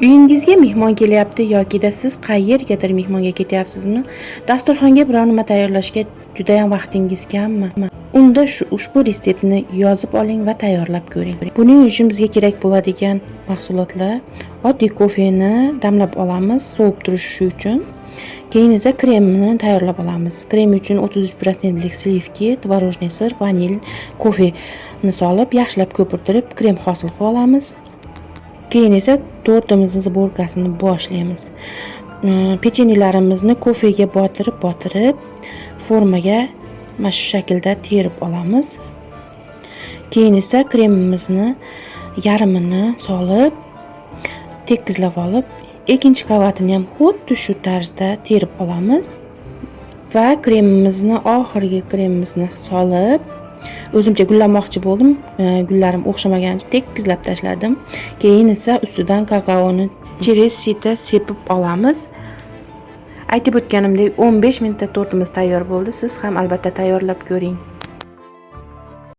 Uyingizga mehmon kelyapti yokida siz qayergadir mehmonga ketyapsizmi? Dasturxonga biror nima tayyorlashga judayam vaqtingiz kammi? Unda shu ushbu retseptni yozib oling va tayyorlab ko'ring. Buning uchun bizga kerak bo'ladigan mahsulotlar: oddiy kofeni damlab olamiz, sovib turishi uchun. Keyin esa kremni tayyorlab olamiz. Krem uchun 33% lik сливки, творожный сыр, vanil, kofeni solib, yaxshilab ko'pirtirib, krem hosil qilib olamiz. Keyin esa tortimizni сборка sini boshlaymiz. Pechenyelarimizni kofega botirib, botirib formaga mana shu shaklda terib olamiz. Keyin esa kremimizni yarmini solib, tekizlab olib, ikkinchi qavatini ham xuddi shu tarzda terib olamiz va kremimizni, oxirgi kremimizni solib, o'zimcha gullamoqchi bo'ldim. Gullarim o'xshamagani uchun tekizlab tashladim. Keyin esa ustidan kakaoni через сито sepib olamiz. Aytib o'tganimdek, 15 minutda tortimiz tayyor bo'ldi. Siz ham albatta tayyorlab ko'ring.